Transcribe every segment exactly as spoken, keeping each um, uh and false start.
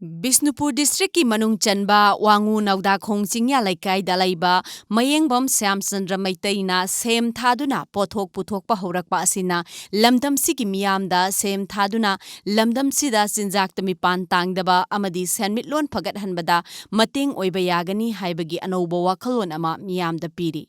ꯕꯤꯁꯅꯨꯄꯨꯔ ꯗꯤꯁꯇ꯭ꯔꯤꯛꯀꯤ ꯃꯅꯨꯡ ꯆꯟꯕ ꯋꯥꯉꯨ ꯅꯧꯗꯥꯈꯣꯡ ꯆꯤꯡꯌꯥ ꯂꯩꯀꯥꯏꯗ ꯂꯩꯕ ꯃꯌꯦꯡꯕꯝ ꯁ꯭ꯌꯥꯝꯆꯟꯗ꯭ꯔ ꯃꯩꯇꯩꯅ ꯁꯦꯝ ꯊꯥꯗꯨꯅ ꯄꯣꯠꯊꯣꯛ ꯄꯨꯊꯣꯛꯄ ꯍꯧꯔꯛꯄ ꯑꯁꯤꯅ ꯂꯝꯗꯝꯁꯤꯒꯤ ꯃꯤꯌꯥꯝꯗ ꯁꯦꯝ ꯊꯥꯗꯨꯅ ꯂꯝꯗꯝꯁꯤꯗ ꯆꯤꯟꯖꯥꯛꯇ ꯃꯤꯄꯥꯟ ꯇꯥꯡꯗꯕ ꯑꯃꯗꯤ ꯁꯦꯟꯃꯤꯠꯂꯣꯟ ꯐꯒꯠꯍꯟꯕꯗ ꯃꯇꯦꯡ ꯑꯣꯏꯕ ꯌꯥꯒꯅꯤ ꯍꯥꯏꯕꯒꯤ ꯑꯅꯧꯕ ꯋꯥꯈꯜꯂꯣꯟ ꯑꯃ ꯃꯤꯌꯥꯝꯗ ꯄꯤꯔꯤ꯫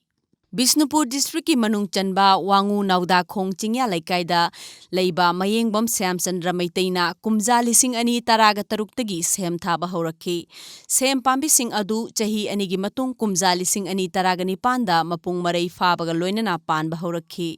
ꯕꯤꯁꯅꯨꯄꯨꯔ ꯗꯤꯁꯇ꯭ꯔꯤꯛꯀꯤ ꯃꯅꯨꯡ ꯆꯟꯕ ꯋꯥꯉꯨ ꯅꯧꯗꯥꯈꯣꯡ ꯆꯤꯡꯌꯥ ꯂꯩꯀꯥꯏꯗ ꯂꯩꯕ ꯃꯌꯦꯡꯕꯝ ꯁ꯭ꯌꯥꯝꯆꯟꯗ꯭ꯔ ꯃꯩꯇꯩꯅ ꯀꯨꯝꯖꯥ ꯂꯤꯁꯤꯡ ꯑꯅꯤ ꯇꯔꯥꯒ ꯇꯔꯨꯛꯇꯒꯤ ꯁꯦꯝ ꯊꯥꯕ ꯍꯧꯔꯛꯈꯤ꯫ ꯁꯦꯝ ꯄꯥꯝꯕꯤꯁꯤꯡ ꯑꯗꯨ ꯆꯍꯤ ꯑꯅꯤꯒꯤ ꯃꯇꯨꯡ ꯀꯨꯝꯖꯥ ꯂꯤꯁꯤꯡ ꯑꯅꯤ ꯇꯔꯥꯒ ꯅꯤꯄꯥꯟꯗ ꯃꯄꯨꯡ ꯃꯔꯩ ꯐꯥꯕꯒ ꯂꯣꯏꯅꯅ ꯄꯥꯟꯕ ꯍꯧꯔꯛꯈꯤ꯫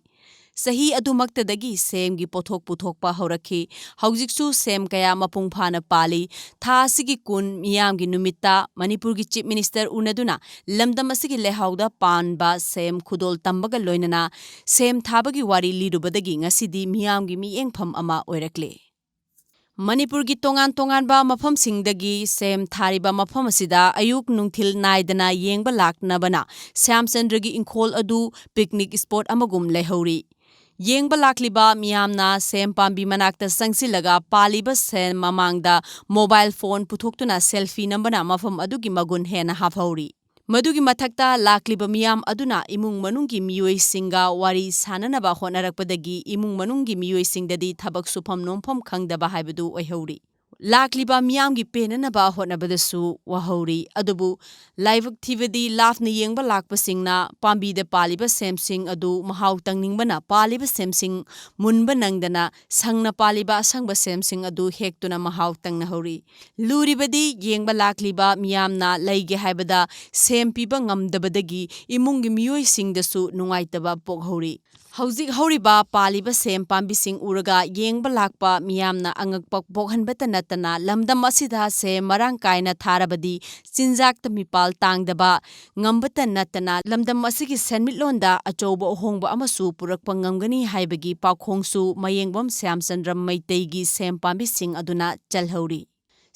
ꯆꯍꯤ ꯑꯗꯨꯃꯛꯇꯗꯒꯤ ꯁꯦꯝꯒꯤ ꯄꯣꯠꯊꯣꯛ ꯄꯨꯊꯣꯛꯄ ꯍꯧꯔꯛꯈꯤ꯫ ꯍꯧꯖꯤꯛꯁꯨ ꯁꯦꯝ ꯀꯌꯥ ꯃꯄꯨꯡ ꯐꯥꯅ ꯄꯥꯜꯂꯤ꯫ ꯊꯥ ꯑꯁꯤꯒꯤ ꯀꯨꯟ ꯃꯤꯌꯥꯝꯒꯤ ꯅꯨꯃꯤꯠꯇ ꯃꯅꯤꯄꯨꯔꯒꯤ ꯆꯤꯐ ꯃꯤꯅꯤꯁꯇꯔ ꯎꯅꯗꯨꯅ ꯂꯝꯗꯝ ꯑꯁꯤꯒꯤ ꯂꯩꯍꯥꯎꯗ ꯄꯥꯟꯕ ꯁꯦꯝ ꯈꯨꯗꯣꯜ ꯇꯝꯕꯒ ꯂꯣꯏꯅꯅ ꯁꯦꯝ ꯊꯥꯕꯒꯤ ꯋꯥꯔꯤ ꯂꯤꯔꯨꯕꯗꯒꯤ ꯉꯁꯤꯗꯤ ꯃꯤꯌꯥꯝꯒꯤ ꯃꯤꯠꯌꯦꯡꯐꯝ ꯑꯃ ꯑꯣꯏꯔꯛꯂꯦ꯫ ꯃꯅꯤꯄꯨꯔꯒꯤ ꯇꯣꯉꯥꯟ ꯇꯣꯉꯥꯟꯕ ꯃꯐꯝꯁꯤꯡꯗꯒꯤ ꯁꯦꯝ ꯊꯥꯔꯤꯕ ꯃꯐꯝ ꯑꯁꯤꯗ ꯑꯌꯨꯛ ꯅꯨꯡꯊꯤꯜ ꯅꯥꯏꯗꯅ ꯌꯦꯡꯕ ꯂꯥꯛꯅꯕꯅ ꯁ꯭ꯌꯥꯝꯆꯟꯗ꯭ꯔꯒꯤ ꯏꯪꯈꯣꯜ ꯑꯗꯨ ꯄꯤꯛꯅꯤꯛ ꯁ꯭ꯄꯣꯠ ꯑꯃꯒꯨꯝ ꯂꯩꯍꯧꯔꯤ꯫ ꯌꯦꯡꯕ ꯂꯥꯛꯂꯤꯕ ꯃꯤꯌꯥꯝꯅ ꯁꯦꯝ ꯄꯥꯝꯕꯤ ꯃꯅꯥꯛꯇ ꯆꯪꯁꯤꯜꯂꯒ ꯄꯥꯜꯂꯤꯕ ꯁꯦꯝ ꯃꯃꯥꯡꯗ ꯃꯣꯕꯥꯏꯜ ꯐꯣꯟ ꯄꯨꯊꯣꯛꯇꯨꯅ ꯁꯦꯜꯐꯤ ꯅꯝꯕꯅ ꯃꯐꯝ ꯑꯗꯨꯒꯤ ꯃꯒꯨꯟ ꯍꯦꯟꯅ ꯍꯥꯞꯍꯧꯔꯤ꯫ ꯃꯗꯨꯒꯤ ꯃꯊꯛꯇ ꯂꯥꯛꯂꯤꯕ ꯃꯤꯌꯥꯝ ꯑꯗꯨꯅ ꯏꯃꯨꯡ ꯃꯅꯨꯡꯒꯤ ꯃꯤꯑꯣꯏꯁꯤꯡꯒ ꯋꯥꯔꯤ ꯁꯥꯅꯅꯕ ꯍꯣꯠꯅꯔꯛꯄꯗꯒꯤ ꯏꯃꯨꯡ ꯃꯅꯨꯡꯒꯤ ꯃꯤꯑꯣꯏꯁꯤꯡꯗꯗꯤ ꯊꯕꯛ ꯁꯨꯐꯝ ꯅꯣꯝꯐꯝ ꯈꯪꯗꯕ ꯍꯥꯏꯕꯗꯨ ꯑꯣꯏꯍꯧꯔꯤ꯫ ꯂꯥꯛꯂꯤꯕ ꯃꯤꯌꯥꯝꯒꯤ ꯄꯦꯟꯅꯅꯕ ꯍꯣꯠꯅꯕꯗꯁꯨ ꯋꯥꯍꯧꯔꯤ꯫ ꯑꯗꯨꯕꯨ ꯂꯥꯏꯕꯛ ꯊꯤꯕꯗꯤ ꯂꯥꯞꯅ ꯌꯦꯡꯕ ꯂꯥꯛꯄꯁꯤꯡꯅ ꯄꯥꯝꯕꯤꯗ ꯄꯥꯜꯂꯤꯕ ꯁꯦꯝꯁꯤꯡ ꯑꯗꯨ ꯃꯍꯥꯎ ꯇꯪꯅꯤꯡꯕꯅ ꯄꯥꯜꯂꯤꯕ ꯁꯦꯝꯁꯤꯡ ꯃꯨꯟꯕ ꯅꯪꯗꯅ ꯁꯪꯅ ꯄꯥꯜꯂꯤꯕ ꯑꯁꯪꯕ ꯁꯦꯝꯁꯤꯡ ꯑꯗꯨ ꯍꯦꯛꯇꯨꯅ ꯃꯍꯥꯎ ꯇꯪꯅꯍꯧꯔꯤ꯫ ꯂꯨꯔꯤꯕꯗꯤ ꯌꯦꯡꯕ ꯂꯥꯛꯂꯤꯕ ꯃꯤꯌꯥꯝꯅ ꯂꯩꯒꯦ ꯍꯥꯏꯕꯗ ꯁꯦꯝ ꯄꯤꯕ ꯉꯝꯗꯕꯗꯒꯤ ꯏꯃꯨꯡꯒꯤ ꯃꯤꯑꯣꯏꯁꯤꯡꯗꯁꯨ ꯅꯨꯡꯉꯥꯏꯇꯕ ꯄꯣꯛꯍꯧꯔꯤ꯫ ꯍꯧꯖꯤꯛ ꯍꯧꯔꯤꯕ ꯄꯥꯜꯂꯤꯕ ꯁꯦꯝ ꯄꯥꯝꯕꯤꯁꯤꯡ ꯎꯔꯒ ꯌꯦꯡꯕ ꯂꯥꯛꯄ ꯃꯤꯌꯥꯝꯅ ꯑꯉꯛꯄ ꯄꯣꯛꯍꯟꯕꯇ ꯅꯠꯇꯅ ꯂꯝꯗꯝ ꯑꯁꯤꯗ ꯁꯦꯝ ꯃꯔꯥꯡ ꯀꯥꯏꯅ ꯊꯥꯔꯕꯗꯤ ꯆꯤꯟꯖꯥꯛꯇ ꯃꯤꯄꯥꯜ ꯇꯥꯡꯗꯕ ꯉꯝꯕꯇ ꯅꯠꯇꯅ ꯂꯝꯗꯝ ꯑꯁꯤꯒꯤ ꯁꯦꯟꯃꯤꯠꯂꯣꯟꯗ ꯑꯆꯧꯕ ꯑꯍꯣꯡꯕ ꯑꯃꯁꯨ ꯄꯨꯔꯛꯄ ꯉꯝꯒꯅꯤ ꯍꯥꯏꯕꯒꯤ ꯄꯥꯎꯈꯣꯡꯁꯨ ꯃꯌꯦꯡꯕꯝ ꯁ꯭ꯌꯥꯝꯆꯟꯗ꯭ꯔ ꯃꯩꯇꯩꯒꯤ ꯁꯦꯝ ꯄꯥꯝꯕꯤꯁꯤꯡ ꯑꯗꯨꯅ ꯆꯜꯍꯧꯔꯤ꯫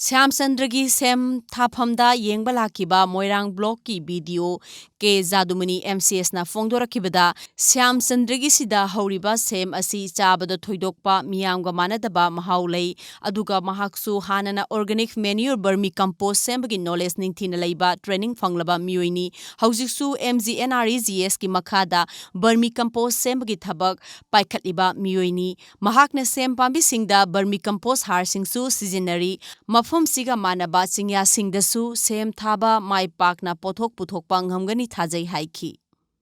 ꯁ꯭ꯌꯥꯝꯆꯟꯗ꯭ꯔꯒꯤ ꯁꯦꯝ ꯊꯥꯐꯝꯗ ꯌꯦꯡꯕ ꯂꯥꯛꯈꯤꯕ ꯃꯣꯏꯔꯥꯡ ꯕ꯭ꯂꯣꯛꯀꯤ ꯕꯤ ꯗꯤ ꯑꯣ ꯀꯦ ꯖꯥꯗꯨꯃꯅꯤ, ꯑꯦꯝ ꯁꯤ ꯑꯦꯁꯅ ꯐꯣꯡꯗꯣꯔꯛꯈꯤꯕꯗ, ꯁ꯭ꯌꯥꯝ ꯆꯟꯗ꯭ꯔꯒꯤꯁꯤꯗ ꯍꯧꯔꯤꯕ ꯁꯦꯝ ꯑꯁꯤ ꯆꯥꯕꯗ ꯊꯣꯏꯗꯣꯛꯄ ꯃꯤꯌꯥꯝꯒ ꯃꯥꯟꯅꯗꯕ ꯃꯍꯥꯎ ꯂꯩ, ꯑꯗꯨꯒ ꯃꯍꯥꯛꯁꯨ ꯍꯥꯟꯅꯅ organic manure vermi compost ꯁꯦꯝꯕꯒꯤ knowledge ꯅꯤꯡꯊꯤꯅ ꯂꯩꯕ training ꯐꯪꯂꯕ ꯃꯤꯑꯣꯏꯅꯤ꯫ ꯍꯧꯖꯤꯛꯁꯨ M G N R E G ꯑꯦꯁꯀꯤ ꯃꯈꯥꯗ vermi compost ꯁꯦꯝꯕꯒꯤ ꯊꯕꯛ ꯄꯥꯏꯈꯠꯂꯤꯕ ꯃꯤꯑꯣꯏꯅꯤ꯫ ꯃꯍꯥꯛꯅ ꯁꯦꯝ ꯄꯥꯝꯕꯤꯁꯤꯡꯗ vermi compost ꯍꯥꯔꯁꯤꯡꯁꯨ ꯁꯤꯖꯤꯟꯅꯔꯤ꯫ ꯃꯐꯝꯁꯤꯒ ꯃꯥꯟꯅꯕ ꯆꯤꯡꯌꯥꯁꯤꯡꯗꯁꯨ ꯁꯦꯝ ꯊꯥꯕ ꯃꯥꯏ ꯄꯥꯛꯅ ꯄꯣꯠꯊꯣꯛ ꯄꯨꯊꯣꯛꯄ ꯉꯝꯒꯅꯤ ꯊꯥꯖꯩ ꯍꯥꯏꯈꯤ꯫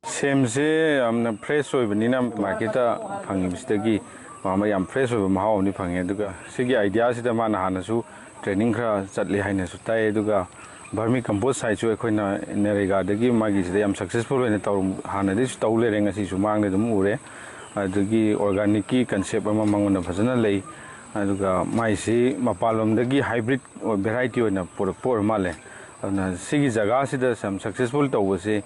ꯁꯦꯝꯁꯦ ꯌꯥꯝꯅ fresh ꯑꯣꯏꯕꯅꯤꯅ ꯃꯥꯔꯀꯦꯠꯇ ꯐꯪꯉꯤꯕꯁꯤꯗꯒꯤ ꯃꯥ ꯌꯥꯝ fresh ꯑꯣꯏꯕ ꯃꯍꯥꯎ ꯑꯃꯗꯤ ꯐꯪꯉꯦ꯫ ꯑꯗꯨꯒ ꯁꯤꯒꯤ idea ꯁꯤꯗ ꯃꯥꯅ ꯍꯥꯟꯅꯁꯨ training ꯈꯔ ꯆꯠꯂꯤ ꯍꯥꯏꯅꯁꯨ ꯇꯥꯏ꯫ ꯑꯗꯨꯒ vermi compost ꯍꯥꯏꯁꯨ ꯑꯩꯈꯣꯏꯅ ꯅꯔꯦꯒꯥꯗꯒꯤ ꯃꯥꯒꯤꯁꯤꯗ ꯌꯥꯝ successful ꯑꯣꯏꯅ ꯇꯧꯔꯝ-, ꯍꯥꯟꯅꯗꯒꯤꯁꯨ ꯇꯧ ꯂꯩꯔꯦ, ꯉꯁꯤꯁꯨ ꯃꯥꯡꯗ ꯑꯗꯨꯝ ꯎꯔꯦ꯫ ꯑꯗꯒꯤ organicꯀꯤ concept ꯑꯃ ꯃꯉꯣꯟꯗ ꯐꯖꯅ ꯂꯩ꯫ ꯑꯗꯨꯒ ꯃꯥꯏꯁꯤ ꯃꯄꯥꯟꯂꯣꯝꯗꯒꯤ hybrid variety ꯑꯣꯏꯅ ꯄꯨꯔꯛꯄ ꯑꯣꯏꯔ ꯃꯥꯜꯂꯦ꯫ ꯑꯗꯨꯅ ꯁꯤꯒꯤ ꯖꯒꯥꯁꯤꯗ ꯌꯥꯝ successful ꯇꯧꯕꯁꯦ,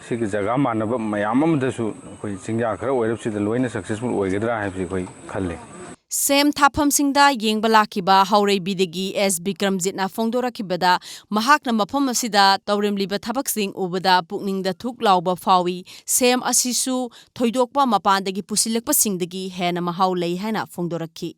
ꯁꯤꯒꯤ ꯖꯒꯥ ꯃꯥꯟꯅꯕ ꯃꯌꯥꯝ ꯑꯃꯗꯁꯨ ꯑꯩꯈꯣꯏ ꯆꯤꯡꯌꯥ ꯈꯔ ꯑꯣꯏꯔꯞꯁꯤꯗ ꯂꯣꯏꯅ successful ꯑꯣꯏꯒꯗ꯭ꯔꯥ ꯍꯥꯏꯕꯁꯤ ꯑꯩꯈꯣꯏ ꯈꯜꯂꯤ꯫ ꯁꯦꯝ ꯊꯥꯐꯝꯁꯤꯡꯗ ꯌꯦꯡꯕ ꯂꯥꯛꯈꯤꯕ ꯍꯥꯎꯔꯩꯕꯤꯗꯒꯤ ꯑꯦꯁ ꯕꯤꯀ꯭ꯔꯝꯖꯤꯠꯅ ꯐꯣꯡꯗꯣꯔꯛꯈꯤꯕꯗ, ꯃꯍꯥꯛꯅ ꯃꯐꯝ ꯑꯁꯤꯗ ꯇꯧꯔꯝꯂꯤꯕ ꯊꯕꯛꯁꯤꯡ ꯎꯕꯗ ꯄꯨꯛꯅꯤꯡꯗ ꯊꯨꯛ ꯂꯥꯎꯕ ꯐꯥꯎꯏ꯫ ꯁꯦꯝ ꯑꯁꯤꯁꯨ ꯊꯣꯏꯗꯣꯛꯄ ꯃꯄꯥꯟꯗꯒꯤ ꯄꯨꯁꯤꯜꯂꯛꯄꯁꯤꯡꯗꯒꯤ ꯍꯦꯟꯅ ꯃꯍꯥꯎ ꯂꯩ ꯍꯥꯏꯅ ꯐꯣꯡꯗꯣꯔꯛꯈꯤ꯫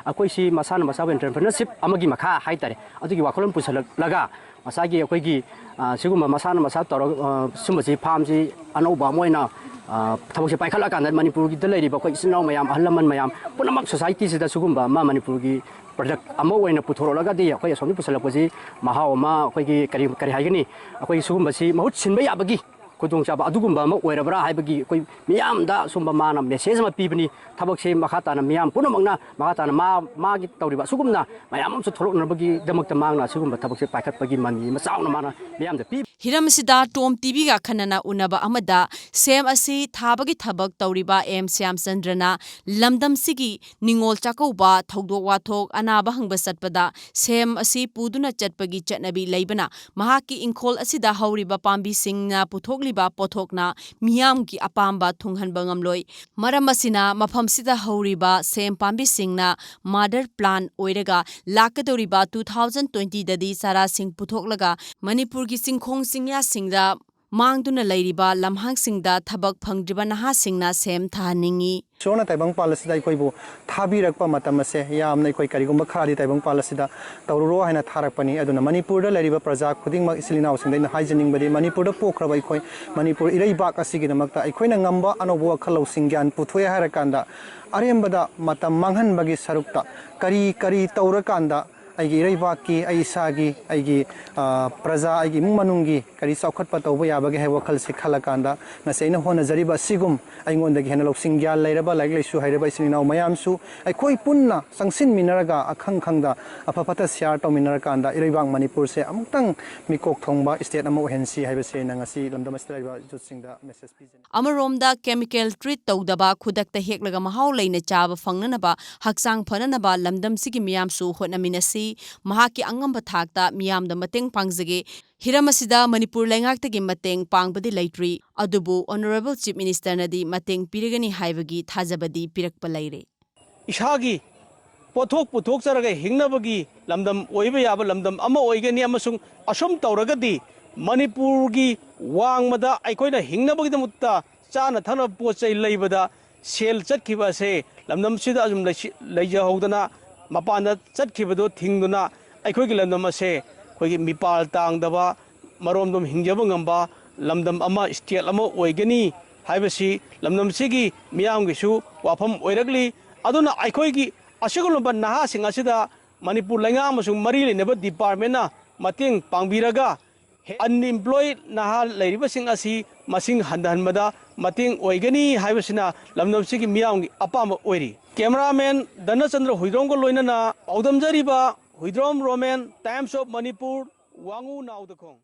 ꯑꯩꯈꯣꯏꯁꯤ ꯃꯁꯥꯅ ꯃꯁꯥꯕꯨ entrepreneurship ꯑꯃꯒꯤ ꯃꯈꯥ ꯍꯥꯏꯇꯥꯔꯦ, ꯑꯗꯨꯒꯤ ꯋꯥꯈꯜꯂꯣꯟ ꯄꯨꯁꯜꯂꯛꯂꯒ ꯉꯁꯥꯏꯒꯤ ꯑꯩꯈꯣꯏꯒꯤ, ꯑ, ꯁꯤꯒꯨꯝꯕ ꯃꯁꯥꯅ ꯃꯁꯥ ꯇꯧꯔꯒ, ꯑ, ꯁꯨꯝꯕꯁꯤ farmꯁꯤ ꯑꯅꯧꯕ ꯑꯃ ꯑꯣꯏꯅ, ꯑ, ꯊꯕꯛꯁꯦ ꯄꯥꯏꯈꯠꯂꯀꯥꯟꯗ ꯃꯅꯤꯄꯨꯔꯒꯤꯗ ꯂꯩꯔꯤꯕ ꯑꯩꯈꯣꯏ ꯏꯆꯤꯟ ꯏꯅꯥꯎ ꯃꯌꯥꯝ, ꯑꯍꯜ ꯂꯃꯟ ꯃꯌꯥꯝ ꯄꯨꯝꯅꯃꯛ societyꯁꯤꯗ ꯁꯤꯒꯨꯝꯕ ꯑꯃ ꯃꯅꯤꯄꯨꯔꯒꯤ product ꯑꯃ ꯑꯣꯏꯅ ꯄꯨꯊꯣꯔꯛꯂꯒꯗꯤ ꯑꯩꯈꯣꯏ ꯑꯁꯣꯝꯗ ꯄꯨꯁꯜꯂꯛꯄꯁꯤ ꯃꯍꯥꯎ ꯑꯃ, ꯑꯩꯈꯣꯏꯒꯤ ꯀꯔꯤ, ꯀꯔꯤ ꯍꯥꯏꯒꯅꯤ, ꯑꯩꯈꯣꯏ ꯁꯤꯒꯨꯝꯕꯁꯤ ꯃꯍꯨꯠ ꯁꯤꯟꯕ ꯌꯥꯕꯒꯤ ꯈꯨꯗꯣꯡꯆꯥꯕ ꯑꯗꯨꯒꯨꯝꯕ ꯑꯃ ꯑꯣꯏꯔꯕ꯭ꯔꯥ ꯍꯥꯏꯕꯒꯤ ꯑꯩꯈꯣꯏ ꯃꯤꯌꯥꯝꯗ ꯁꯨꯝꯕ ꯃꯥꯅ message ꯑꯃ ꯄꯤꯕꯅꯤ꯫ ꯊꯕꯛꯁꯦ ꯃꯈꯥ ꯇꯥꯅ ꯃꯤꯌꯥꯝ ꯄꯨꯝꯅꯃꯛꯅ ꯃꯈꯥ ꯇꯥꯅ ꯃꯥ, ꯃꯥꯒꯤ ꯇꯧꯔꯤꯕ ꯑꯁꯤꯒꯨꯝꯅ ꯃꯌꯥꯝ ꯑꯃꯁꯨ ꯊꯣꯛꯂꯛꯅꯕꯒꯤꯗꯃꯛꯇ ꯃꯥꯅ ꯑꯁꯤꯒꯨꯝꯕ ꯊꯕꯛꯁꯦ ꯄꯥꯏꯈꯠꯄꯒꯤ ꯃꯃꯤ ꯑꯃ ꯆꯥꯎꯅ ꯃꯥꯅ ꯃꯤꯌꯥꯝꯗ ꯄꯤ꯫ ꯍꯤꯔꯝ ꯑꯁꯤꯗ ꯇꯣꯝ ꯇꯤꯚꯤꯒ ꯑꯈꯟꯅꯅ ꯎꯅꯕ ꯑꯃꯗ ꯁꯦꯝ ꯑꯁꯤ ꯊꯥꯕꯒꯤ ꯊꯕꯛ ꯇꯧꯔꯤꯕ ꯑꯦꯝ ꯁ꯭ꯌꯥꯝꯆꯟꯗ꯭ꯔꯅ ꯂꯝꯗꯝꯁꯤꯒꯤ ꯅꯤꯉꯣꯜ ꯆꯥꯛꯀꯧꯕ, ꯊꯧꯗꯣꯛ ꯋꯥꯊꯣꯛ, ꯑꯅꯥꯕ ꯍꯪꯕ ꯆꯠꯄꯗ ꯁꯦꯝ ꯑꯁꯤ ꯄꯨꯗꯨꯅ ꯆꯠꯄꯒꯤ ꯆꯠꯅꯕꯤ ꯂꯩꯕꯅ, ꯃꯍꯥꯛꯀꯤ ꯏꯪꯈꯣꯜ ꯑꯁꯤꯗ ꯍꯧꯔꯤꯕ ꯄꯥꯝꯕꯤꯁꯤꯡꯅ ꯄꯨꯊꯣꯛꯂꯤꯕ ꯄꯣꯠꯊꯣꯛꯅ ꯃꯤꯌꯥꯝꯒꯤ ꯑꯄꯥꯝꯕ ꯊꯨꯡꯍꯟꯕ ꯉꯝꯂꯣꯏ꯫ ꯃꯔꯝ ꯑꯁꯤꯅ ꯃꯐꯝꯁꯤꯗ ꯍꯧꯔꯤꯕ ꯁꯦꯝ ꯄꯥꯝꯕꯤꯁꯤꯡꯅ mother plant ꯑꯣꯏꯔꯒ ꯂꯥꯛꯀꯗꯧꯔꯤꯕ two thousand twentyꯗꯗꯤ ꯆꯥꯔꯥꯁꯤꯡ ꯄꯨꯊꯣꯛꯂꯒ ꯃꯅꯤꯄꯨꯔꯒꯤ ꯆꯤꯡꯈꯣꯡ ꯆꯤꯡꯌꯥꯁꯤꯡꯗ ꯃꯥꯡꯗꯨꯅ ꯂꯩꯔꯤꯕ ꯂꯝꯍꯥꯡꯁꯤꯡꯗ ꯊꯕꯛ ꯐꯪꯗ꯭ꯔꯤꯕ ꯅꯍꯥꯁꯤꯡꯅ ꯁꯦꯝ ꯊꯥꯍꯟꯅꯤꯡꯏ꯫ ꯏꯁꯣꯔꯅ ꯇꯥꯏꯕꯪꯄꯥꯜ ꯑꯁꯤꯗ ꯑꯩꯈꯣꯏꯕꯨ ꯊꯥꯕꯤꯔꯛꯄ ꯃꯇꯝ ꯑꯁꯦ ꯌꯥꯝꯅ ꯑꯩꯈꯣꯏ ꯀꯔꯤꯒꯨꯝꯕ ꯈꯔꯗꯤ ꯇꯥꯏꯕꯪꯄꯥꯜ ꯑꯁꯤꯗ ꯇꯧꯔꯨꯔꯣ ꯍꯥꯏꯅ ꯊꯥꯔꯛꯄꯅꯤ꯫ ꯑꯗꯨꯅ ꯃꯅꯤꯄꯨꯔꯗ ꯂꯩꯔꯤꯕ ꯄ꯭ꯔꯖꯥ ꯈꯨꯗꯤꯡꯃꯛ, ꯏꯆꯤꯜ ꯏꯅꯥꯎꯁꯤꯡꯗ ꯑꯩꯅ ꯍꯥꯏꯖꯅꯤꯡꯕꯗꯤ, ꯃꯅꯤꯄꯨꯔꯗ ꯄꯣꯛꯈ꯭ꯔꯕ ꯑꯩꯈꯣꯏ, ꯃꯅꯤꯄꯨꯔ ꯏꯔꯩꯕꯥꯛ ꯑꯁꯤꯒꯤꯗꯃꯛꯇ ꯑꯩꯈꯣꯏꯅ ꯉꯝꯕ ꯑꯅꯧꯕ ꯋꯥꯈꯜ ꯂꯧꯁꯤꯡ ꯒ꯭ꯌꯥꯟ ꯄꯨꯊꯣꯛꯑꯦ ꯍꯥꯏꯔꯀꯥꯟꯗ, ꯑꯔꯦꯝꯕꯗ ꯃꯇꯝ ꯃꯥꯡꯍꯟꯕꯒꯤ ꯁꯔꯨꯛꯇ ꯀꯔꯤ ꯀꯔꯤ ꯇꯧꯔꯀꯥꯟꯗ ꯑꯩꯒꯤ ꯏꯔꯩꯕꯥꯛꯀꯤ, ꯑꯩ ꯏꯁꯥꯒꯤ, ꯑꯩꯒꯤ, ꯑ, ꯄ꯭ꯔꯖꯥ, ꯑꯩꯒꯤ ꯏꯃꯨꯡ ꯃꯅꯨꯡꯒꯤ ꯀꯔꯤ ꯆꯥꯎꯈꯠꯄ ꯇꯧꯕ ꯌꯥꯕꯒꯦ ꯍꯥꯏꯕ ꯋꯥꯈꯜꯁꯦ ꯈꯜꯂꯀꯥꯟꯗ, ꯉꯁꯤ ꯑꯩꯅ ꯍꯣꯠꯅꯖꯔꯤꯕ ꯑꯁꯤꯒꯨꯝ ꯑꯩꯉꯣꯟꯗꯒꯤ ꯍꯦꯟꯅ ꯂꯧꯁꯤꯡ ꯒ꯭ꯌꯥꯟ ꯂꯩꯔꯕ, ꯂꯥꯏꯔꯤꯛ ꯂꯥꯏꯁꯨ ꯍꯩꯔꯕ ꯏꯆꯤꯟ ꯏꯅꯥꯎ ꯃꯌꯥꯝꯁꯨ ꯑꯩꯈꯣꯏ ꯄꯨꯟꯅ ꯆꯪꯁꯤꯟꯃꯤꯟꯅꯔꯒ, ꯑꯈꯪ ꯈꯪꯗ ꯑꯐ ꯐꯠꯇ share ꯇꯧꯃꯤꯟꯅꯔꯀꯥꯟꯗ ꯏꯔꯩꯕꯥꯛ ꯃꯅꯤꯄꯨꯔꯁꯦ ꯑꯃꯨꯛꯇꯪ ꯃꯤꯀꯣꯛ ꯊꯣꯡꯕ state ꯑꯃ ꯑꯣꯏꯍꯟꯁꯤ ꯍꯥꯏꯕꯁꯦ ꯑꯩꯅ ꯉꯁꯤ ꯂꯝꯗꯝ ꯑꯁꯤꯗ ꯂꯩꯔꯤꯕ youthꯁꯤꯡꯗ message ꯄꯤꯖꯅꯤꯡꯏ꯫ ꯑꯃꯔꯣꯝꯗ, chemical treat ꯇꯧꯗꯕ, ꯈꯨꯗꯛꯇ ꯍꯦꯛꯂꯒ ꯃꯍꯥꯎ ꯂꯩꯅ ꯆꯥꯕ ꯐꯪꯅꯅꯕ, ꯍꯛꯆꯥꯡ ꯐꯅꯅꯕ ꯂꯝꯗꯝꯁꯤꯒꯤ ꯃꯤꯌꯥꯝꯁꯨ ꯍꯣꯠꯅꯃꯤꯟꯅꯁꯤ꯫ ꯃꯍꯥꯛꯀꯤ ꯑꯉꯝꯕ ꯊꯥꯛꯇ ꯃꯤꯌꯥꯝꯗ ꯃꯇꯦꯡ ꯄꯥꯡꯖꯒꯦ꯫ ꯍꯤꯔꯝ ꯑꯁꯤꯗ ꯃꯅꯤꯄꯨꯔ ꯂꯩꯉꯥꯛꯇꯒꯤ ꯃꯇꯦꯡ ꯄꯥꯡꯕꯗꯤ ꯂꯩꯇ꯭ꯔꯤ, ꯑꯗꯨꯕꯨ Honourable Chief Ministerꯅꯗꯤ ꯃꯇꯦꯡ ꯄꯤꯔꯒꯅꯤ ꯍꯥꯏꯕꯒꯤ ꯊꯥꯖꯕꯗꯤ ꯄꯤꯔꯛꯄ ꯂꯩꯔꯦ꯫ ꯏꯁꯥꯒꯤ ꯄꯣꯠꯊꯣꯛ ꯄꯨꯊꯣꯛꯆꯔꯒ ꯍꯤꯡꯅꯕꯒꯤ ꯂꯝꯗꯝ ꯑꯣꯏꯕ ꯌꯥꯕ ꯂꯝꯗꯝ ꯑꯃ ꯑꯣꯏꯒꯅꯤ, ꯑꯃꯁꯨꯡ ꯑꯁꯨꯝ ꯇꯧꯔꯒꯗꯤ ꯃꯅꯤꯄꯨꯔꯒꯤ ꯋꯥꯡꯃꯗ ꯑꯩꯈꯣꯏꯅ ꯍꯤꯡꯅꯕꯒꯤꯗꯃꯛꯇ ꯆꯥꯅ ꯊꯛꯅꯕ ꯄꯣꯠ ꯆꯩ ꯂꯩꯕꯗ ꯁꯦꯜ ꯆꯠꯈꯤꯕ ꯑꯁꯦ ꯂꯝꯗꯝꯁꯤꯗ ꯑꯗꯨꯝ ꯂꯩꯁꯤ-, ꯂꯩꯖꯍꯧꯗꯅ ꯃꯄꯥꯟꯗ ꯆꯠꯈꯤꯕꯗꯨ ꯊꯤꯡꯗꯨꯅ ꯑꯩꯈꯣꯏꯒꯤ ꯂꯝꯗꯝ ꯑꯁꯦ ꯑꯩꯈꯣꯏꯒꯤ ꯃꯤꯄꯥꯜ ꯇꯥꯡꯗꯕ, ꯃꯔꯣꯝꯗꯣꯝ ꯍꯤꯡꯖꯕ ꯉꯝꯕ ꯂꯝꯗꯝ ꯑꯃ, state ꯑꯃ ꯑꯣꯏꯒꯅꯤ ꯍꯥꯏꯕꯁꯤ ꯂꯝꯗꯝꯁꯤꯒꯤ ꯃꯤꯌꯥꯝꯒꯤꯁꯨ ꯋꯥꯐꯝ ꯑꯣꯏꯔꯛꯂꯤ꯫ ꯑꯗꯨꯅ ꯑꯩꯈꯣꯏꯒꯤ ꯑꯁꯤꯒꯨꯝꯂꯕ ꯅꯍꯥꯁꯤꯡ ꯑꯁꯤꯗ ꯃꯅꯤꯄꯨꯔ ꯂꯩꯉꯥꯛ ꯑꯃꯁꯨꯡ ꯃꯔꯤ ꯂꯩꯅꯕ departmentꯅ ꯃꯇꯦꯡ ꯄꯥꯡꯕꯤꯔꯒ unemployed ꯅꯍꯥ ꯂꯩꯔꯤꯕꯁꯤꯡ ꯑꯁꯤ ꯃꯁꯤꯡ ꯍꯟꯊꯍꯟꯕꯗ ꯃꯇꯦꯡ ꯑꯣꯏꯒꯅꯤ ꯍꯥꯏꯕꯁꯤꯅ ꯂꯝꯗꯝꯁꯤꯒꯤ ꯃꯤꯌꯥꯝꯒꯤ ꯑꯄꯥꯝꯕ ꯑꯣꯏꯔꯤ꯫ Cameraman ꯙꯅꯆꯟꯗ꯭ꯔ ꯍꯨꯏꯗ꯭ꯔꯣꯝꯒ ꯂꯣꯏꯅꯅ ꯄꯥꯎꯗꯝꯖꯔꯤꯕ Huidrom Romen, Times of Manipur, ꯋꯥꯉꯨ ꯅꯥꯎꯗꯈꯣꯡ꯫